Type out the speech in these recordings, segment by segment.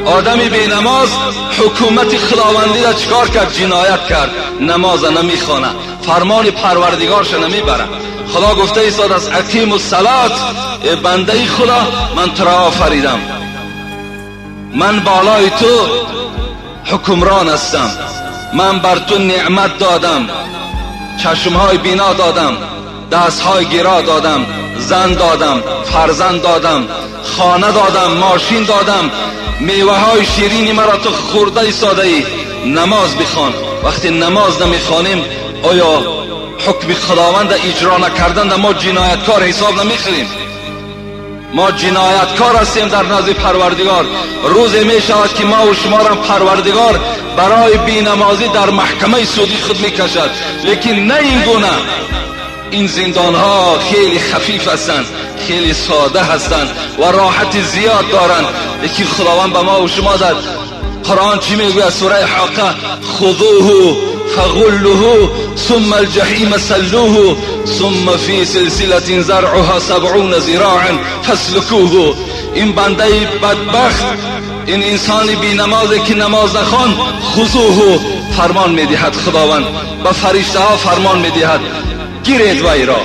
آدمی بی نماز حکومت خداوندی را چکار کرد؟ جنایت کرد. نماز نمیخوانه، فرمان پروردگارش نمیبره. خدا گفته ایستاد است اقیم الصلات، بنده خدا من تو را آفریدم، من بالای تو حکمران هستم، من بر تو نعمت دادم، چشمهای بینا دادم، دستهای گیرا دادم، زن دادم، فرزند دادم، خانه دادم، ماشین دادم، میوه های شیرینی مرا تو خورده ایستاده ای، نماز بخوان. وقتی نماز نمیخوانیم آیا حکم خداوند اجرا نکردن ما جنایتکار حساب نمیخوریم؟ ما جنایتکار هستیم در نزد پروردگار. روز می شود که ما و شما را پروردگار برای بینمازی در محکمه سودی خود میکشد. لیکن نه این گونه. این زندان ها خیلی خفیف هستند، خیلی ساده هستند و راحت زیاد دارند. لیکن خداوند به ما و شما در قرآن چی میگوید؟ سوره حاقه: خذوه فغلوه ثم الجحیم سلوه ثم فی سلسلة زرعها 70 ذراعا فاسلکوه. این بنده بدبخت، این انسان بی نمازی که نماز نخوان، خذوه فرمان میدهد خداوند به فرشته ها فرمان میدهد گیرید وی را،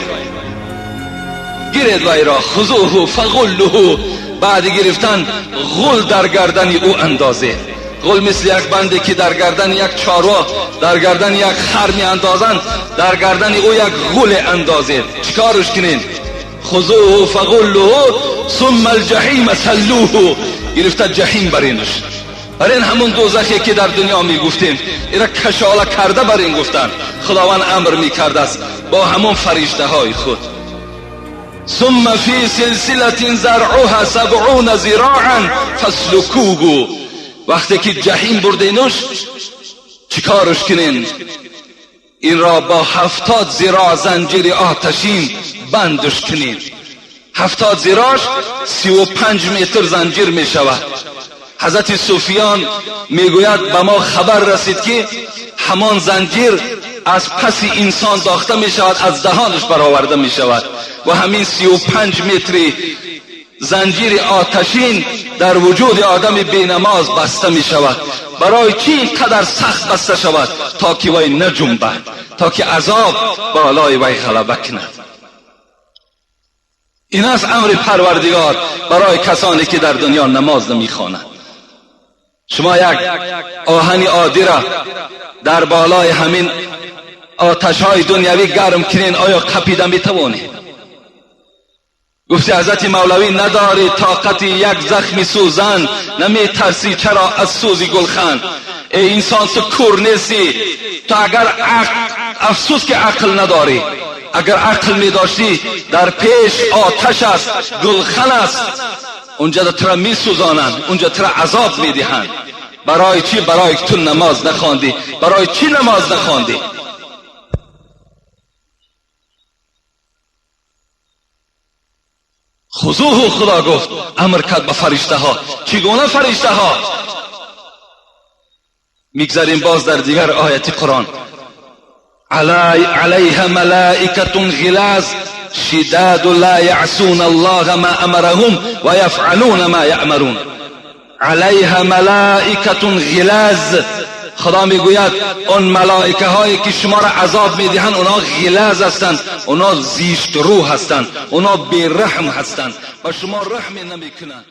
گیرید وی را، خذوه فغلوه. بعد گرفتن غل در گردن او اندازه. غل مثل یک بنده که در گردن یک چاروا، در گردن یک خر می اندازند، در گردن او یک غل اندازه. چیکارش کنین؟ خذوه فغلوه ثم الجحیم سلوه. گرفته جحیم برینش، برین همون دوزخی که در دنیا می گفتیم، ایرا کشاله کرده برین گفتن. خداوند امر می کرده است با همون فرشته های خود. ثم فی سلسلة زرعها 70 ذراعا فاسلکوه. وقتی که جحیم بردینش چیکارش کنین؟ این را با 70 ذراع زنجیر آتشین بندش کنین. 70 ذراعش 35 متر زنجیر می شود. حضرت سفیان میگوید به ما خبر رسید که همان زنجیر از پس انسان داخته می شود، از دهانش برآورده می شود و همین 35 متری زنجیر آتشین در وجود آدم بینماز بسته می شود. برای چی اینقدر سخت بسته شود؟ تا که وی نجنبد، تا که عذاب بالای وی غلبه کند. این است امر پروردگار برای کسانی که در دنیا نماز نمیخوانند. شما یک آهن عادی را در بالای همین آتش های دنیوی گرم کنین، آیا قپیده میتوانید؟ گفتی حضرت مولوی نداری طاقت یک زخم سوزن، نمی ترسی چرا از سوزی گلخن. ای انسان تو کور نیستی، تو اگر افسوس که عقل نداری، اگر عقل می داشتی در پیش آتش است، گلخن است، اونجا تو را می سوزانند، اونجا تو را عذاب می دهند. برای چی؟ برای تو نماز نخواندی. برای چی نماز نخواندی؟ خذوه خدا گفت، امر کرد به فرشته ها. چگونه فرشته ها؟ میگذاریم باز در دیگر آیت قرآن: علیها ملائکة غلاظ شداد لا یعصون الله ما امرهم و یفعلون ما یأمرون. علیها ملائکة غلاظ، خدا میگوید اون ملائکه هایی که شما را عذاب میدهند اونا غلاظ هستند، اونا زیشت رو هستند، اونا بیرحم هستند و شما رحم نمیکنند.